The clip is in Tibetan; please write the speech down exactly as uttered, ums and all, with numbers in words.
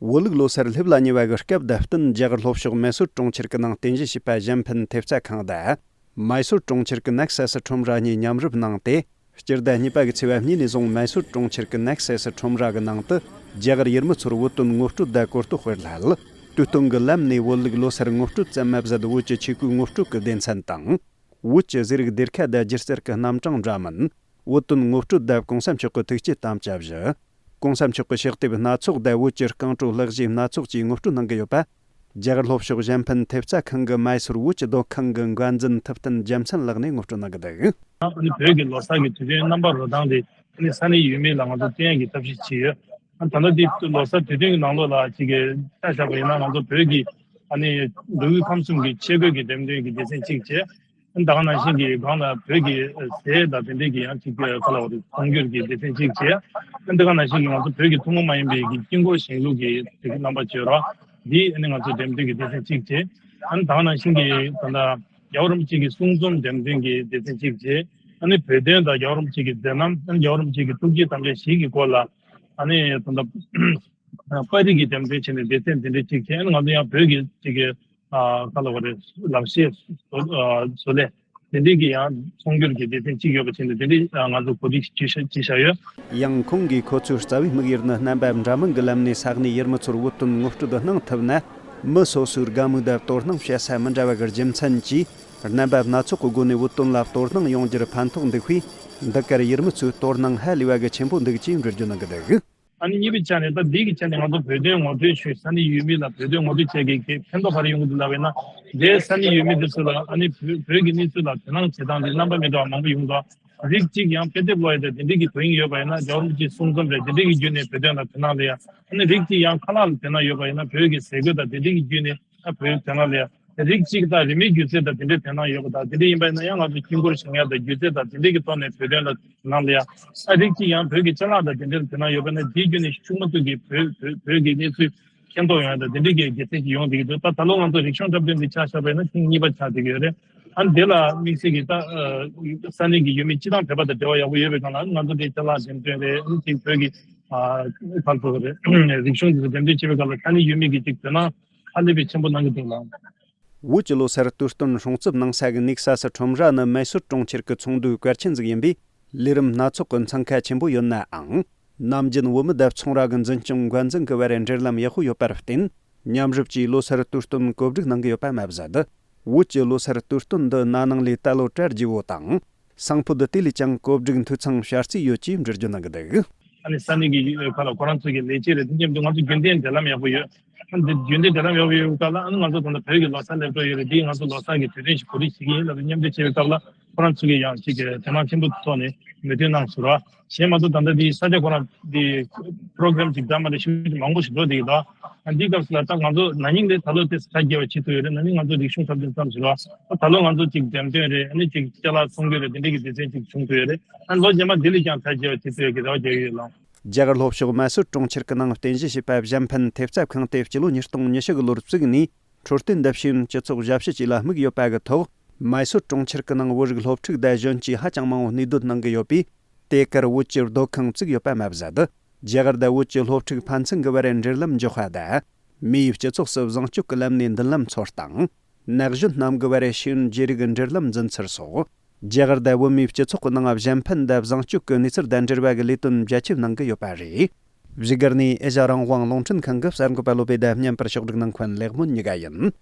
བོད་ལུགས་ལོ་སར་སླེབས་ལ་ཉེ་བ་གི་སྐབས་དང་བསྟུན། རྒྱ་གར་ལྷོ་ཕྱོགས་མེ་སོར་གྲོང་ཁྱེར་གྱི་ནང་རྟེན་གཞི་བྱས་པ་གཞན་ཕན་ཐེབས་རྩ་ཁང་དང་། མའི་སོར་གྲོང་ཁྱེར་གྱི་ནེག་སེ་སི་ཁྲོམ་ར་གཉིས་མཉམ་རུབ་གནང་སྟེ། སྤྱི་ཟླ་གཉིས་པ་གི་ཚེས་པ་གཉིས་ནས་བཟུང་། མའི་སོར་གྲོང་ཁྱེར་གྱི་ནེག་སེ་སི་ཁྲོམ་ར་གི་ནང་དུ་རྒྱ་གར་ཡུལ་མི་ཚོར་བོད་དོན་ངོ་སྤྲོད་དང་གོ་རྟོགས་སྤེལ་སླད། དུས་སྟོན་གྱི་ལམ་ནས་བོད་ལུགས་ལོ་སར་ངོ་སྤྲོད་ཙམ་མ་ཟད། བོད་ཀྱི་ཆོས་གོས་ངོ་སྤྲོད་ཀྱི་སྡེ་ཚན་དང་། བོད་ཀྱི་ཟས་རིགས་སྡེར་ཁ་དང་སྒྱུ་རྩལ་གྱི་རྣམ་གྲངས་འདྲ་མིན། བོད་དོན་ངོ་སྤྲོད་དང་གོང་ས་མཆོག་གི་ཐུགས་བསྐྱེད་དམ་བཅའ་བཞི། གོང་ས་མཆོག་གི་ཕྱག་དེབ་སྣ་ཚོགས་དང་། བོད་ཀྱི་རྐང་བྲོ་ལག་བཞེས་སྣ་ཚོགས་བཅས་ངོ་སྤྲོད་གནང་གི་ཡོད་པ། རྒྱ་གར་ལྷོ་ཕྱོགས་གཞན་ཕན་ཐེབས་རྩ་ཁང་གི་མའི་སོར་བོད་ཀྱི་སྡོད་ཁང་གི་འགན་འཛིན་ཐུབ་བསྟན་རྒྱལ་མཚན་ལགས་ནས་ངོ་སྤྲོད་གནང་གི་འདུག། ཨ་ནི་བོད་ཀྱི་ལོ་གསར་གྱི་དུས་སྟོན་རྣམ་པ་རོལ་སྟངས་དེ། ཨ་ནི་ས་གནས་ཡུལ་མི་ལ་ང་ཚོ་སྟོན་ཡག་གི་ཐབས་ཤེས་བྱས་ཡོད། ཨ་ད་ལྟ་འདི་ལོ་གསར་དུས་སྟོན་གྱི་ནང་ལོགས་ལ་ཅིག་གི་ཆ་བཞག་པ་ཡིན་ན། ང་ཚོ་བོད་ཀྱི་ཨ་ནི་མདོ་དབུས་ཁམས་གསུམ་གྱི་ཆས་གོས་ཀྱི་འགྲེམས་སྟོན་གྱི་སྡེ་ཚན་གཅིག་བྱས། ཨ་ནི་ད་ག་ནང་བཞིན་གྱི་སྒང་ལ་བོད་ཀྱི་ཟས་དང་དེ་འདྲས་ཀྱི་ཡང་ཅིག་གི་ག་ལ་བ་རེད། ཚོང་སྒྱུར་གྱི་སྡེ་ཚན་གཅིག་བྱས། ཨ་ནི་ད་ག་ནང་བཞིན་གྱི་ང་ཚོ་བོད་ཀྱི་ཐུན་མོང་མ་ཡིན་པའི་གི་དཀྱིལ་འཁོར་བཞེངས་ལུགས་ཀྱི་ཅིག་རྣམ་པ་བྱས་ར། འདི་ཨ་ནི་ང་ཚོ་འགྲེམས་སྟོན་གྱི་སྡེ་ཚན་གཅིག་བྱས། ཨ་ནི་ད་ག་ནང་བཞིན་གྱི་ད་ལྟ་རྒྱལ་བ་རིན་པོ་ཆེ་གི་གསུང་རྩོམ་འགྲེམས་སྟོན་གྱི་སྡེ་ཚན་གཅིག་བྱས། ཨ་ནི་བོད་དོན་དང་རྒྱལ་བ་རིན་པོ་ཆེ་གི་མཛད་རྣམ། ཨ་ནི་རྒྱལ་བ་རིན་པོ་ཆེ་གི་ཐུགས་བསྐྱེད་དམ་བཅའ་བཞི་གི་སྐོར་ལ་ཨ་ནི་ད་ལྟ་པར་རིས་ཀྱི་འགྲེམས་སྟོན་བྱས་ནས་སྡེ་ཚན་འདི་འདྲ་གཅིག་བྱས། ཨ་ནི་ང་ཚོ་ཡང་བོད་ཀྱི་ཅིག་གི་ཨ་ག་ལ་བ་རེད། ལག་ཤེས་བཟོ་ཨ་བཟོ་ལས་དེ་འདྲའི་གི་ཡང་ཚོང་སྒྱུར་གྱི་སྡེ་ཚན་གཅིག་ཡོད་པ་བྱས་ནས་དེ་འདྲའི་ཨ་ང་ཚོ་གོ་སྒྲིག་བྱས་བཞག་བྱས་བཞག་ཡོད། ཡང་ཁོང་གིས་ཁོ་ཚོའི་རྩ་བའི་དམིགས་ཡུལ་ནི་རྣམ་པ་འདྲ་མིན་གྱི་ལམ་ནས་ས་གནས་ཡུལ་མི་ཚོར་བོད་དོན་ངོ་སྤྲོད་གནང་ཐུབ་ན། མི་སོ་སོའི་དགའ་མོས་དང་དོ་སྣང་བྱེད་ས་མི་འདྲ་བ་གི་རྒྱུ་མཚན་གྱིས། རྣམ་པ་སྣ་ཚོགས་ཀྱི་སྒོ་ནས་བོད་དོན་ལ་དོ་སྣང་ཡོང་རྒྱུར་ཕན་ཐོགས་འདུག་པས། འདི་གར་ཡུལ་མི་ཚོའི་དོ་སྣང་ཧ་ལས་པ་གི་ཆེན་པོ་འདུག་ཅེས་འགྲེལ་བརྗོད་གནང་གི་འདུག། ཨ་ནི་གཉིས་པའི་ཆ་ནས་ད་འདི་གི་ཆ་ནས་ང་ཚོ་བོད་དོན་ངོ་སྤྲོད་ཞུས། ས་གནས་ཡུལ་མི་ལ་བོད་དོན་ངོ་སྤྲོད་བྱེད་མཁན་གྱི་ཕན་ཐོགས་ག་རེ་ཡོང་གི་འདུག་ལབ་པ་ཡིན་ན། འདིར་ས་གནས་ཡུལ་མི་འདི་ཚོ་ལ་ཨ་ནི་བོད་བོད་ཀྱི་གནས་ཚུལ་ལ་དོ་སྣང་བྱེད་སྟངས་འདི་རྣམ་པ་མི་འདྲ་བ་མང་པོ་ཡོང་འདུག། རིགས་གཅིག་ཡང་དཔེ་དེབ་ཀློག་ཡ་དང་དེ་འདྲའི་གི་དོ་དབྱིངས་ཡོད་པ་ཡིན་ན། རྒྱལ་བ་རིན་པོ་ཆེའི་གསུང་རྩོམ་རེད། དེ་འདྲའི་གི་བརྒྱུད་ནས་བོད་དོན་ལ་དོ་སྣང་སླེབས་ཡ། ཨ་ནི་རིགས་གཅིག་ཡང་ཁ་ལག་ལ་དོ་སྣང་ཡོད་པ་ཡིན་ན། བོད་ཀྱི་ཟས་གོས་དང་དེ་འདྲའི་གི་བརྒྱུད་ནས་ཨ་བོད་དོན་ལ་ལ་རིགས་གཅིག་དང་རིས་མེད་སྒྱུ་རྩལ་དང་དེ་འདྲའི་དོ་སྣང་ཡོད་པ་དང་། དེ་འདྲ་ཡིན་པ་ཡིན་ན་ཡང་ང་ཚོ་དཀྱིལ་འཁོར་བཞེངས་ཡ་དང་སྒྱུ་རྩལ་དང་དེ་འདྲའི་གི་ཐོག་ནས་བོད་དོན་ལ་དོ་སྣང་སླེབས་ཡ། ཨ་རིགས་གཅིག་ཡང་བོད་ཀྱི་ཅ་ལག་དང་དེ་འདྲའི་དོ་སྣང་ཡོད་པ་ཡིན་ན། དེའི་བརྒྱུད་ནས་ཤུགས་མ་ཐུག་གི་བོད་བོད་བོད་ཀྱི་གནས་ཚུལ་མཁྱེན་རྟོགས་ཡོང་ཡ་དང་དེ་འདྲའི་གི་དགེ་མཚན་ཞིག་ཡོང་བསྡད་ཀྱི་འདུག། ད་ད་ལོ་ང་ཚོ་རིག་གཞུང་འཁྲབ་སྟོན་འདི་ཆ་བཞག་པ་ཡིན་ན་ཐེངས་གཉིས་པ་ཆགས་བསྡད་ཀྱི་ཡོད་རེད། ཨ་ནི་དེ་ལ་དམིགས་བསལ་གྱི་ད་ཨ་ས་གནས་ཀྱི་ཡུལ་མི་སྤྱི་དང་བོད་པ་དང་འབྲེལ་བ་ཡག་པོ་ཡོད་པའི་སྒང་ལ། ང་ཚོ་འདི་ཅ་ལག་འགྲེམས་སྟོན་རེད། ཨ་ནི་ཅིག་བོད་ཀྱི་ཨ་ག་རེ་ཟེར་དགོས་རེད། རིག་གཞུང་འདི་ཚོ་འགྲེམས་སྟོན་བྱེད་པའི་སྐབས་ལ་ས་གནས་ཡུལ་མི་གིས་ཅིག་དོ་སྣང་ཧ་ལས་པའི་ཆེན་པོ་གནང་གི་འདུག་ལ། བོད་ཀྱི་ལོ་སར་སྟོད་སྟོན་སྲུང་སྐྱོབ་གནང་ས་གི་ནེག་ས་སི་ཁྲོམ་ར་ནི་མེ་སོར་གྲོང་ཁྱེར་གྱི་ཚོགས་འདུའི་གལ་ཆེན་ཟིག་ཡིན་པས། ལས་རིམ་སྣ་ཚོགས་ཀྱི་འཚང་ཁ་ཆེན་པོ་ཡོད་ནའང་། ནམ་རྒྱུན་བོད་མི་དང་ཚོང་ར་གི་འཛིན་སྐྱོང་འགན་འཛིན་གྱི་བར་འབྲེལ་ལམ་ཡག་པོ་ཡོད་པར་བརྟེན། མཉམ་རུབ་ཀྱིས་ལོ་སར་སྟོད་སྟོན་གོ་སྒྲིག་གནང་གི་ཡོད་པ་མ་ཟད། བོད་ཀྱི་ལོ་སར་སྟོད་སྟོན་འདི་ན་ནིང་ལས་ད་ལོ་གྲ་རྒྱས་པོ་དང་། སང་ཕོད་དེ་ལས་ཀྱང་གོ་སྒྲིག་འཐུས་ཚང་བྱ་རྩིས་ཡོད་ཅེས་འགྲེལ་བརྗོད་གནང་གི་འདུག། ཨ་ནི་ས་གནས་ཀྱི་ཁ་ལ་ཁོ་རང་ཚོ་གི་ལས་བྱེད་རེད། དེ་མཉམ་དུ་ང་ཚོ་རྒྱུན་ལྡན་འབྲེལ་ལམ་ཡག་པོ་ཡོད། ཨ་ནི་རྒྱུན་ལྡན་འབྲེལ་ལམ་ཡག་པོ་ཡོད་སྐབས་ལ། ཨ་ནི་ང་ཚོ་ད་ལྟ་བོད་ཀྱི་ལོ་གསར་སླེབས་འགྲོ་ཡོད་རེད། འདིས་ང་ཚོ་ལོ་གསར་གྱི་དུས་སྟོན་ཞིག་གོ་སྒྲིག་བྱེད་ཀྱི་ཡིན་ལབ་ནས་མཉམ་འབྲེལ་བྱེད་པའི་སྐབས་ལ། ཁོ་རང་ཚོ་གིས་ཡང་ཅིག་གི་དོ་སྣང་ཆེན་པོ་ཐོག་ནས་མོས་མཐུན་གནང་སོང་ར། གཞན་མ་གཏོགས་ད་ལྟ་འདི་ས་ཆ་ཁོ་རང་འདི་པྲོ་གྷ་རམ་ཅིག་འདྲ་མ་འདྲ་ཞིག་མང་པོ་ཞིག་འགྲོ་བསྡད་ཀྱི་འདུག། ཨ་འདིའི་སྐབས་སུ་ལ་ད་ང་ཚོ་ན་ནིང་ལས་ད་ལོ་ཏོག་ཙམ་གྲ་རྒྱས་པ་བྱེད་ཐུབ་ཡོད་རེད། ན་ནིང་ང་ཚོ་རིག་གཞུང་འཁྲབ་སྟོན་ཙམ་ཞིག་རེད། ད་ལོ་ང་ཚོ་ཅིག་འགྲེམས་སྟོན་རེད། ཨ་ནི་ཅིག་ཅ་ལག་ཚོང་སྒྱུར་རེད། འདི་འདྲའི་གི་སྡེ་ཚན་ཅིག་བྱུང་ཐུབ་ཡོད་རེད། ཨ་ལོ་རྗེས་མ་འདི་ལས་ཀྱང་གྲ་རྒྱས་པ་བྱེད་ཐུབ་ཡོད་ཀྱི་རེ་བ་རྒྱག་ཡོད་ལགས། རྒྱ་གར་ལྷོ་ཕྱོགས་མ་སུར་གྲོང་ཁྱེར་གྱི་ནང་རྟེན་གཞི་བྱས་པ་གཞན་ཕན་ཐེབས་རྩ་ཁང་དེ་སྤྱི་ལོ་ཉིས་སྟོང་ཉི་ཤུ་གི་ལོར་བཙུགས་ནས། འཕྲོད་བསྟེན་དང་ཤེས་ཡོན་སྤྱི་ཚོགས་ཞབས་ཞུ་བཅས་ལ་དམིགས་ཡོད་པ་གི་ཐོག། མ་སུར་གྲོང་ཁྱེར་གྱི་ནང་བོད་རིགས་སློབ་ཕྲུག་དང་གཞོན་སྐྱེས་ཧ་ཅང་མང་བོ་གནས་སྡོད་གནང་གི་ཡོད་པས། དེ་གར་བོད་ཀྱི་སྡོད་ཁང་བཙུགས་ཡོད་པ་མ་ཟད། རྒྱ་གར་དང་བོད་ཀྱི་སློབ་ཕྲུག་ཕན་ཚུན་གྱི་བར་འབྲེལ་ལམ་འཇོག་པ་དང་། མིའི་སྤྱི་ཚོགས་སུ་བཟང་སྤྱོད་ཀྱི་ལམ་ནས་མདུན་ལམ་འཚོལ་སྟངས། ན་གཞོན་རྣམས་ཀྱི་བར་ཤེས་ཡོན་བརྗེ་རེས་ཀྱི་འབྲེལ་ལམ་འཛིན་ཚུལ་སོགས། རྒྱ་གར་དང་བོད་མིའི་སྤྱི་ཚོགས་ཀྱི་ནང་གཞན་ཕན་དང་བཟང་སྤྱོད་ཀྱི་གནས་ཚུལ་དང་འབྲེལ་བ་གི་ལས་དོན་རྒྱ་ཁྱབ་གནང་གི་ཡོད་པ་རེད། བཞུགས་སྒར་ནས་ཨེ་ཤ་རང་དབང་རླུང་འཕྲིན་ཁང་གི་གསར་འགོད་པ་བློ་བྷེ་དང་མཉམ་པར་ཕྱོགས་སྒྲིག་གནང་མཁན་ལེགས་སྨོན་ཉི་དགའ་ཡིན།